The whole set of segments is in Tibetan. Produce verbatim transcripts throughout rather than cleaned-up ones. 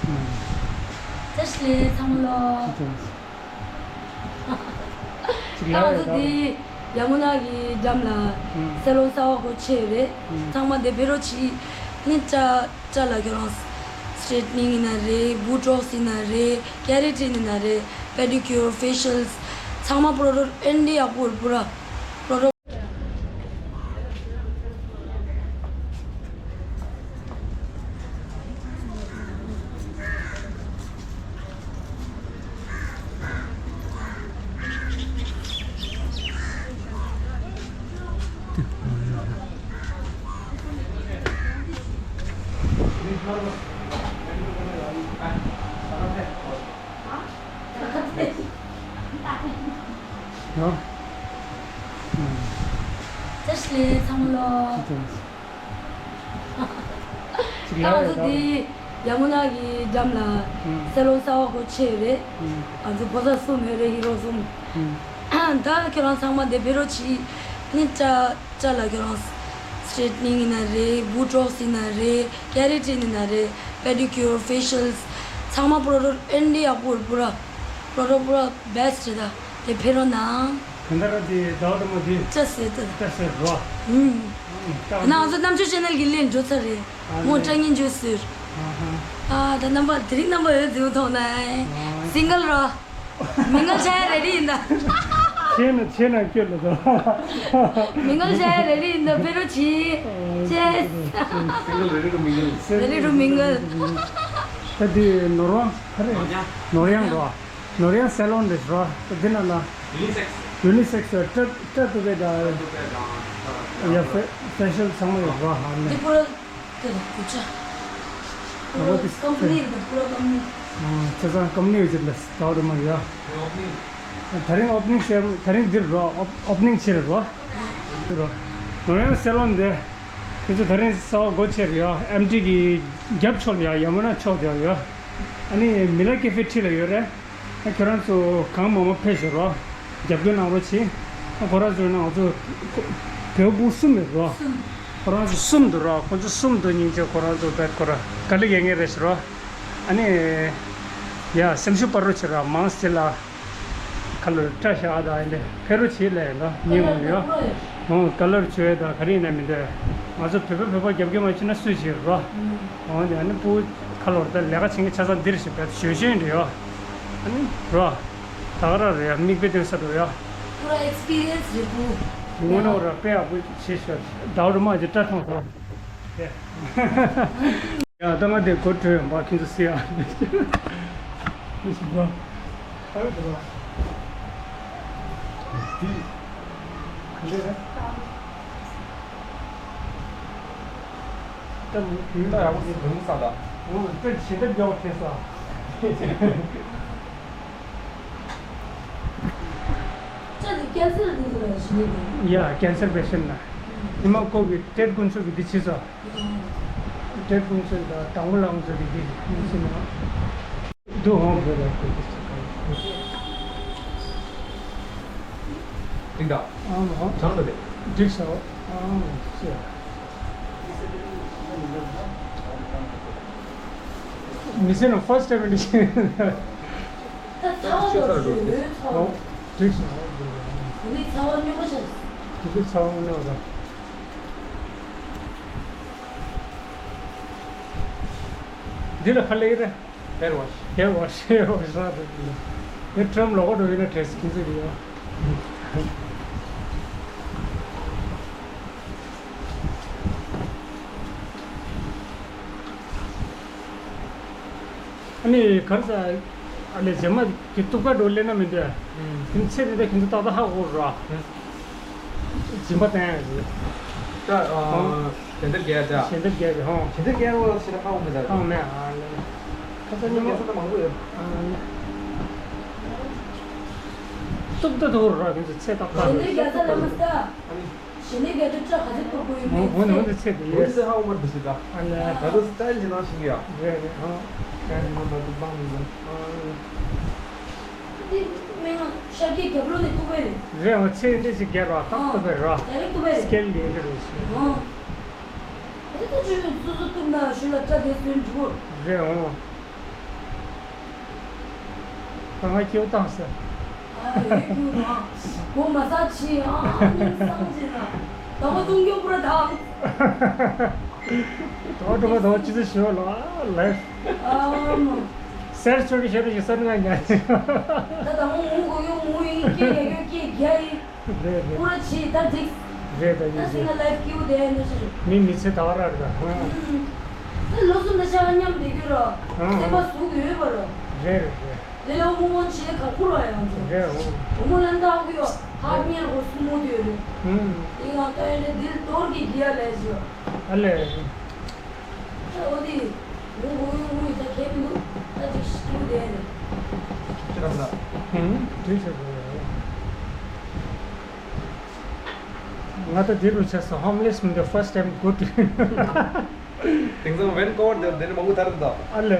བཀྲ་ཤིས་བདེ་ལེགས་ཚང་མ་ལོ། ཅིག་ད་ང་ཚོ་ཡ་ཡ་འདི་ཡ་མུ་ན་གི་འགྲམ་ལ་ཨུམ། སེ་ལོན་གསར་པ་སྒོ་ཕྱེ་རེད། ཨུམ། ཚང་མ་འདི་ཕེབས་རོགས་གྱིས། ནི་སྐྲ་སྐྲ་ལ་ཁྱོད་རང་སི་ཊེ་ཊི་ནིང་ཡིན་ན་རེད། བུ་ཊོག་སི་ཡིན་ན་རེད། ཀེ་རེ་ཊིན་ཡིན་ན་རེད། པེ་ཌི་ཀིའུར། ཕེ་ཤལ་ཚང་མ་པོ་རོ་ཌག་ཊི་ཨེན་ཌི་ཡག་པོ་རེད། པོ་ར་པོ་རོ་ཌག་ཊི། བཀྲ་ཤིས་བདེ་ལེགས་ཚང་མ་ལོ། ཅིག་ད་ང་ཚོ་ཡ་ཡ་འདི་ཡ་མུ་ན་གི་འགྲམ་ལ་ཨུམ། སེ་ལོན་གསར་པ་སྒོ་ཕྱེ་རེད། ཨུམ། ང་ཚོ་ཕོ་གསར་གསུམ་ཡོད་རེད། ཧི་རོ་གསུམ། ཨུམ། ད་ཁྱོད་རང་ཚང་མ་འདི་ཕེབས་རོགས་གྱིས། ནི་སྐྲ་སྐྲ་ལ་ཁྱོད་རང་སི་ཊེ་ཊི་ནིང་ཡིན་ན་རེད། བུ་ཊོག་སི་ཡིན་ན་རེད། ཀེ་རེ་ཊིན་ཡིན་ན་རེད། པེ་ཌི་ཀིའུར། ཕེ་ཤལ་ཚང་མ་པོ་རོ་ཌག་ཊི་ཨེན་ཌི་ཡག་པོ་རེད། པོ་ར་པོ་རོ་ཌག་ཊི་པོ་ར་བེ་སི་ཊི་རེད། ད་དེ་ཕེབས་རོགས་གནང་། གང་ལྟར་དེ་ཟླ་བ་དུ་མ་དེ་བཀྲ་ཤིས་བདེ་ལེགས། བཀྲ་ཤིས་རོ། ཨུམ། ཨུམ། ད་ང་ཚོ་རྣམ་དཔྱོད་ཆེ་ནལ་གྱི་ལས་འགྲོ་ཚར་རེད། ཨ་མོ་ལེ། སྐྲ་ངན་འཇུ་ཟེར། ཨ་ཧ། ཨ་ད་རྣམ་པ་དེ་རིང་རྣམ་པ་འོས་འཛིན་མཐོང་ན། ཨ། སིང་གལ་རོ། མིང་གལ་ཆགས་ཡ་རེ་རེ་ཡིན་ད། ཆེ་ན་ཆེ་ན་སྐྱོ་ལ་ད། མིང་གལ་ཆགས་ཡ་རེ་རེ་ཡིན་ད། ཕེབས་རོགས་གྱིས། ཨ། ཅེས། སིང་གལ་རེ་རེ་རུ་མིང་གལ། རེ་རེ་རུ་མིང་གལ། ད་དེ་ནོར་དབང་ག་རེ། ནོར་གཡང་རོ། ནོར་གཡང་སེ་ལོན་རེད་རོ། ད་འདི་ན་ན། ཡུ་ནི་སེག་སི། ཡུ་ནི་སེག་སི་སྐྲ་སྐྲ་གཏུབ་པའི་ད། ཡ་ཕེ་ཕེ་ཤལ་ཚང་མ་ཡོད་རོ། ཧ་ནི། འདི་པུ་ར་དེ་ལ་གུ་ཅ། ཨོ་དེ་ཀམ་པ་ནི་ཡིན་ད། པུ་ར་ཀམ་པ་ནི། ཨ་ཆ་ཚང་ཀམ་པ་ནི་ཡོད་ཅིག་ལ་ཟླ་བ་དུ་མ་ཡོད། ད་རིང་ཨོ་པ་ནིང་བྱས། ད་རིང་འདིར་རོ། ཨོ་པ་ནིང་བྱེད་རེད་རོ། འདིར་རོ། ནོར་གཡང་སེ་ལོན་འདི། ཁྱེད་ཚོ་ད་རིང་གསར་པ་སྒོ་ཕྱེ་རེད་ཡ། ཨེམ་ཊི་གི་རྒྱབ་ཕྱོགས་ལ་ཡ། ཡ་མུ་ན་ཕྱོགས་དེ་ཡ་ཡོད། ཨ་ནི་མི་ལ་ཀེ་ཧྥེ་འཁྲིས་ལ་ཡོད་རེད། ཨ་ཁྱོད་རང་ཚོ་གང་མང་མང་ཕེབས་ཤོག་རོགས། རྒྱབ་སྐྱོར་གནང་རོགས་གྱིས། ཨ་ཁོ་རང་ཚོ་ནང་ང་ཚོ་བོད་བུ་གསུམ་ཡོད་རོགས། ཁོ་རང་ཚོ་གསུམ་འདུག་རོགས། ཁོ་ཚོ་གསུམ་འདུག་སྙིང་རྗེ། ཁོ་རང་ཚོ་བེད་ཁོ་ར་དཀའ་ལས་ཡོད་མཁན་རེད་ཤག་རོགས། ཨ་ནི་ཡ་སེམས་ཤུགས་སྤར་རོགས་བྱེད་རོགས། མང་སེ་ལ་ཁ་ལོར་སྐྲ་བཞར་དང་ཨེ་འདྲ་ཕེབས་རོགས་བྱེད་ལབ་ཡིན་ལོ། ཉིན་ངོ་ཡོད། ཨོ་ཀ་ལར་བྱོས་དང་ག་རེ་ཡིན་ན་མི་འདོད། ང་ཚོ་བོད་པ་བོད་པ་རྒྱབ་སྐྱོར་མ་བྱེད་ན་སུས་བྱེད་རོ། ཨོ་དེ་ཨ་ནི་སྤུ་གུ་ཁ་ལོར་ད་ལས་ཀ་བྱེད་མཁན་ཆ་ཚང་འདིར་ཞིག་བེད་ཞོད་ཞོད་འདྲ་ཡོད། ཨ་ནི་རོ། ད་ག་རང་རེད་ཡ། མིག་དཔེ་སྟོན་ས་འགྲོ་ཡ། ཁོ་ར་ཨེག་སི་པི་རི་ཡན་སི་རེད་པུ། དངོས་གནས་ར་དཔེ་ཡག་པོ་བྱེད་ཤག་ཟླ་བ་རུ་མ་གྱི་སྐྲ་མཐོང་སོང་། ཡ་ད་ང་དེ་གོ་གྲོས་ཡོང་པ་ཁྱེད་ཚོ་སི་ཡ། མི་ཞིག་གོ། ཨ་རེ་དེ་ལ། དེ་ག་འདྲ་རེད། ད་མི་ད་ཡག་པོ་ཞིག་འདུག་ས་ད། འོ་ད་ཞེ་དྲག་རྒྱག་པ་ཁེལ་ས། ཅག་གི་ཀན་སར་དེ་ཚོ་ལ་ཞི་ལི་དེ། ཡ་ཀན་སར་པེ་ཤན་ན། ཉི་མ་ཀོ་གི་ཏེད་ཀུན་ཚོ་གི་འདི་བྱས་སོ། ཏེད་ཀུན་ཚོ་དང་དང་པོ་ལའང་ཚོ་གི་འདི་བྱས་ན། དུ་ཧོང་བོད་ལ་ཁོ་གི་ཚོ་གང་། ཏིང་ཏ། ཨང་ཧོ། གྲང་ལ་དེ། འགྲིག་ས་ཨང་ཤེས། མི་ཚེ་ནང་ཕར་སི་ཊེབ་འདི་ཤེས། ད་ཚ་བ་ལོ་ཞུ་ཡོད་ཚ་བ། འགྲིག་སོང་། འདི་ཚ་བ་སྨྱོ་པོ་ཆགས། འདི་ཚ་བ་སྨྱོ་པོ། འདི་ལ་ཧ་ལས་རེད། ཧེར་ཝོཤ། ཧེར་ཝོཤ། ཧེར་ཝོཤ་ར་རེད། འདི་ཁྲོམ་ལོག་འགྲོ་ཡིན་ན་བྲེས་ཁྱིམ་ཚེ་རེད་ཡ། ཨ་ནི་གར་ས་ཨ་ལས་རྗེས་མ་གི་ཏུག་པ་འགྲོ་ལེན་ན་མི་འདུག་ཨ། ཨུམ། དེ་ཚེ་དེ་འདྲ་ཁྱིམ་ཚེ་ཏག་ཏག་ཧ་གོ་ར། ཨུམ། སྦྱིན་པ་བསྟན་ཡ་རེད། ད་ཨ། ཞལ་འདེབས་རྒྱག་ཡ་ད། ཞལ་འདེབས་རྒྱག་ཡ་ཧོ། ཞལ་འདེབས་རྒྱག་ཡ་ཞེ་དྲག་ཧ་གོ་མི་འདུག་ཨ། ཧ་གོ་མེད་ཨ་ལས། ཁ་ས་ཉི་མ་ཁ་ས་མང་པོ་ཡོད། ཨ་ལས། ཏུག་ཏུག་ཏུག་ར་ཁྱིམ་ཚེ་ཚེ་ཏག་ཏག་རེད། ཞལ་འདེབས་རྒྱག་ས་ལ་མ་ས། ཨ་ནི། ཞི་ལི་ག་དུ་སྐྲ་ག་ཚོད་ཕུབ་ཕུབ་ཡོད་མེད་འོ་འོ་ཚེ། འདི་ཚེ་དེ་ཡོད། འོ་འདི་ཚེ་ཧ་འོ་མར་འདི་ཞིག་ད། ཨ་ལ། ད་དུ་སི་ཊེལ་ཞིག་ནང་ཞིག་ཡ། རེད་རེད་ཧང་། ད་ནི་མ་ད་དུ་བང་མི་འདུག་འདི་མི་ང་ཤར་གྱི་རྒྱབ་ལོགས་ནས་ཐུག་པའི་རེད། རེད་འོ་ཚེ་འདི་ཞིག་རྒྱབ་ལ་ཏག་ཏག་པའི་ར། ད་རེད་ཐུག་པའི་རེད། སི་ཀེལ་འདི་འདི་རེད་ཞིག་ཧང་། དེ་ད་ཆུ་སུ་སུ་ཐུག་ན་ཞུ་ལ་སྐྲ་དེ་སུན་འགྲོ། རེད་འོ། ང་ཁྱེའུ་བཏང་ཟེར། ཨ་ཡོད་ཁྱེའུ་དང་། གོ་མ་ས་ཆི་ཨ་ནི་སང་ཆི་ན། ད་མ་ཏུང་ཀྱོ་པུ་ར་དང་། ད་འགྲོ་མ་ད་ཅི་ཚེ་ཞོ་ལ་ལེ། ཨ་མ། སེར་ཆོ་གི་ཤེས་རིག་གི་སར་ང་ཉ་ཆི། ད་ད་མ་ངུ་གོ་ཡོ་ངུ་ཡིན་ཀྱེ་ཡ་ཡོ་ཀྱེ་རྒྱ་ཡིན། རེད་རེད། པུ་ར་ཆི་ད་འགྲིག་རེད་ད་ད་ཡིན་སེ་ན་རེད། ལའིབ་སྐྱིད་པོ་དེ་ནི་ཞིག་མི་མི་ཚེ་ད་བ་ར་རེད་ད། ད་ལོ་གསུམ་ད་ཆ་མཉམ་བསྡད་རྒྱུ་ར། ཨང་། སེམས་པ་ཟུག་ཡོད་པ་ར། རེད་རེད་རེད། དེ་ལ་ཨོ་མོ་ཆེ་ག་ཁུར་བ་ཡང་ཚོ། རེད་ཨོ། ཨོ་མོ་ལན་ད་ཨོ་ཡོ་ཧ་ཉེར་གོ་སུ་མོ་དེ་རེད། ཨང་། ཡིན་ང་ད་ཡིན་ལེ་དིལ་དོར་གི་གི་ཡ་ལས་ཞོ། ཨ་ལེ། ད་འོ་དེ། ངུ་ངུ་ངུ་ངུ་ད་ཁྱེད་མི་འདུག་ད་ཅིག་ཤི་ཀྱི་འདུག་དེ་ནས། ཁྱེད་རང་ལ། ཧུམ། དེ་ཆོག་གི་རེད། ང་ད་དེ་རུ་ཆགས་སོང་། ཧོམ་ལེས་མི་འདུག first time good to དེང་སང་ཝེན་ཀོ་ཝར་དེ་དེ་ནས་མང་པོ་དར་འདུག་ཨ་ལེ།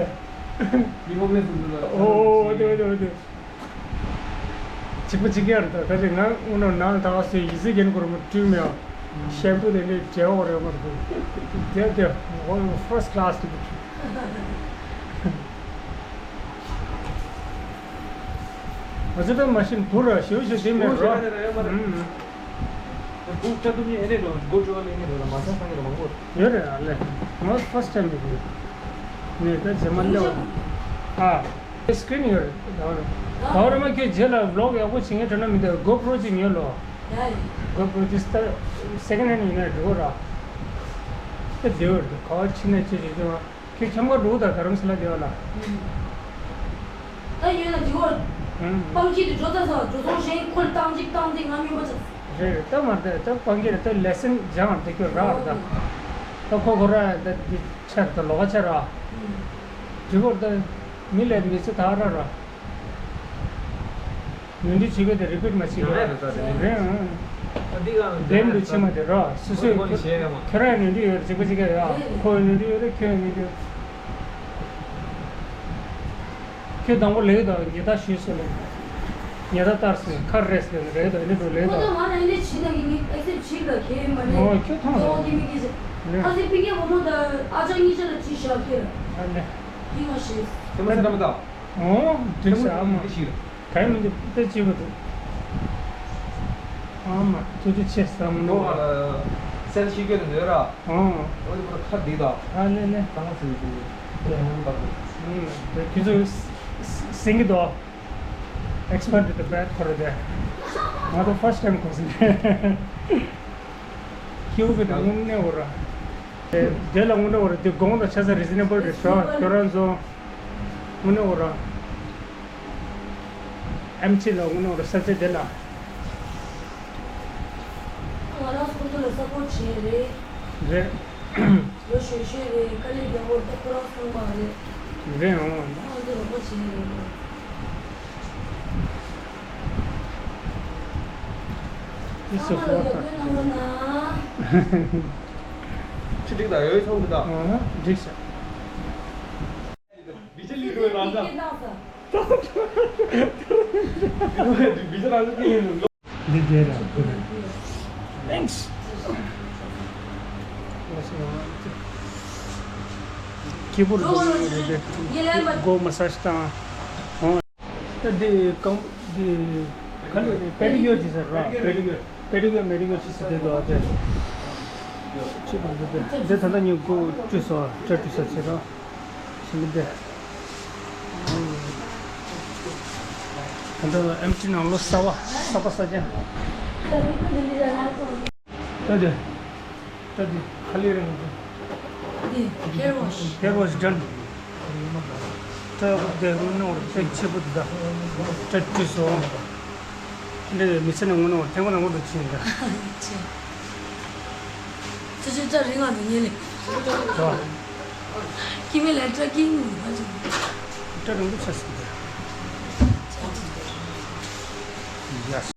མི་ཧོམ་ལེས་མི་འདུག་ཨོ་དེ་དེ་དེ། གཅིག་པ་གཅིག་རྐྱང་རེད་ད། ད་ཅི་ང་དངོས་གནས་ནང་ལ་ད་ག་སེ་ཡི་ཟི་རྒྱན་གོར་མ་བཀྲུས་མེད་ཨ། ཤེམ་པུ་དེ་འདྲའི་བྲེལ་བ་རེད་མ་རེད། དེ་དེ་ཧོ་ཕར་སི་ཊི་ཀླ་སི་དེ། ང་ཚོ་ད་མ་ཤེམ་པུ་ར་ཞུ་ཞུ་དེ་མེད་རོ། ཡོད་རེད་ཨ་ལེ། ང་ཕར་སི་ཊི་ཊའིམ་རེད། ནས་ད་རྗེས་མ་སླེབས་པ། ཨ། སི་ཀི་རིན་ཡོད་རེད་ད་རེད། ད་རེད་མ་ཁྱོད་རྗེས་ལ་ཝི་ལོག་ཡག་པོ་བྱེད་མཁན་དྲན་ན་མི་འདུག་གོ་པྲོ་ཅིག་ཉོས་ལོ། ཡ་ཡ། གོ་པྲོ་ཅིག་སྟར་སེ་ཀེན་ཧེན་ཡིན་ན་འགྲིག་གོ་ར། ད་བདེ་བོ་རེད་ག་བ་ཕྱིན་ན་ཅི་ཅི་ཅི་བ་ཁྱོད་ཁྱམས་ཁ་འགྲོ་ད་དྷ་རམ་ས་ལ་བདེ་བ་ལ། ད་ཡོད་ན་འགྲིག་གོ། ཨང་། པང་ཁྱི་དེ་འགྲོ་ཚ་ཚ་འགྲོ་སོང་གཞན་ཁོལ་བཏང་ཅིག་བཏང་ཅིག་ང་སྨྱོན་པ་ཆགས། རེད་རེད། ད་མ་རེད་ད་པང་ཁྱི་རེད་ད་ལེ་སན་སྦྱངས་དེ་ཁྱོད་རག་རེད་ད། ད་ཁོ་ཁོ་ར་ད་འདི་ཆར་ད་ལོག་ཆར་ར། འགྲིག་གོ་ད། མི་ལས་མི་ཚེ་ད་ར་ར། ནོར་འཁྲུལ་བྱེད་མཁན་དེ་རི་པིཊ་མ་བྱེད་ཀྱི་རེད། རེད་ཨང་། འདེམ་དུ་ཕྱིན་མ་དེ་ར་སོ་སོས་ཁྱོད་རང་ནོར་འཁྲུལ་ཡོད་རེད་གཅིག་པ་གཅིག་ག་ཡ་ཁོ་ནོར་འཁྲུལ་ཡོད་རེད་ཁྱོད་ནོར་འཁྲུལ། ཁྱོད་དང་པོ་ལེགས་དང་ཉེས་ད་ཞུས་སོ་ལེ། ཉེས་ད་ལྟར་སོ་ཁར་རེས་ལེ་རེད་དང་ཨེ་འགྲོ་ལེགས་དང་། ཁོ་ང་ལ་ཨེ་འདྲ་བྱེད་ན་ཡིན་ངས་ཨེ་སེབ་བྱེད་ད་ཁྱེད་མ་རེད། ཨོ་ཁྱོད་ཐང་ལ། ཁ་སེ་པི་ཀེ་བུ་མོ་ད་ཨ་ཅག་གཉིས་ཆ་ལ་ཅི་བཞག་ཁྱེད་ལ། ཨ་ལེ། ཡིན་མ་ཤེས། ཁྱོད་མ་ཟེར་ན་མི་ད། ཨོ། འགྲིག་ས་ཨ་མ། འདི་ཞིག་རེད། ག་ཡིན་མི་འདུག་ད་ཅི་བ་འདུག་ཨ་མ་ཐུགས་རྗེ་ཆེ་བསམ་མི་འདུག་ཨ་ལ་སེལ་ཤི་གྱོད་འདོད་ར། ཨོ། འོ་འདི་པོ་ཁ་འདི་ད། ཨ་ལེ་ལེ། ད་ང་སེལ་ཤི་གྱོད་འདོད་ཧ་མི་ད་གོ། ཨུམ། ད་ཁྱེད་ཚོ་སེང་གི་འདུག་ཨེག་སི་པར་ཊི་དེ་བེད་ཁོ་རེ་དེ། ང་ཚོ་ཕར་སི་ཊི་ཊའིམ་གོ་སེ། ཁྱེའུ་གི་དེ་དངོས་གནས་འོ་ར། དེ་ལ་དངོས་གནས་འོ་ར་དེ་དགོངས་དང་ཆ་ཚང་རི་ཛི་ནེ་བལ་རེད་ཤག་ཁྱོད་རང་ཚོ། དངོས་གནས་འོ་ར། ཨེམ་ཆི་ལ་དངོས་གནས་འོ་ར་ས་ཆ་དེ་ལ། ང་རང་སྐུ་མདུན་ལ་སབ་པོར་བྱས་རེད། རེད། ལོ་ཞོད་ཤོས་རེད། དཀའ་ལས་རྒྱག་དགོས་རེད། ད་ཁོ་རང་གསུངས་པ་རེད། རེད་འོང་། ང་ཚོ་རོགས་པ་བྱས་རེད། This is what ཁྱི་འགྲིག་དང་ཡོད་ཚོང་གི་དང་། འགྲིག་ཤག་བི་ཅི་ལི་རོའི་རང་ཅག་བི་ཅི་རང་ཅག་འདི་རེད། Thanks. ཁྱི་པུར་སྒོ་མ་སཱ་ཇི་དང་། ད་འདི་གང་འདི་ག་ལེ་རེད། པེ་ཌི་ཀིའུར་བྱེད་ས་ར། པེ་ཌི་ཀིའུར་པེ་ཌི་ཀིའུར་མེ་ཌི་ཀིའུར་བྱེད་ས་དེ་འདུག་ཨ། དེ་ཅི་པར་འདི་དེ་དེ་ད་ལྟ་ཉིན་གུང་བཀྲུས་སོང་། སྐྲ་བཀྲུས་ས་བྱེད་རོགས་ཞིག་འདི། ད་ལྟ་ཨེམ་ཆི་ནང་ལོ་གསར་པ་གསར་པ་གསར་རྐྱང་། ད་དེ། ད་དེ་ག་ལེ་རེད་འདི། འདི་ཧེར་ཝོ་ཤི། ཧེར་ཝོ་ཤི་ཌན། ད་དེ་དངོས་གནས་དཔེ་ཆེ་པོ་འདི་ད། སྐྲ་བཀྲུས་སོང་། འདི་མི་ཚེ་ནང་དངོས་གནས་ཐེངས་མ་དང་པོ་འདི་ཕྱིན་འདི། ཚེ་ཆེ་སྐྲ་རིང་ང་འདི་ཉེ་ལེ། ད། ཁྱི་མི་ལ་སྐྲ་ཀིང་མི་ཕ་ཅིག་སྐྲ་རིང་པོ་ཆགས་སོང་འདི། ཡ།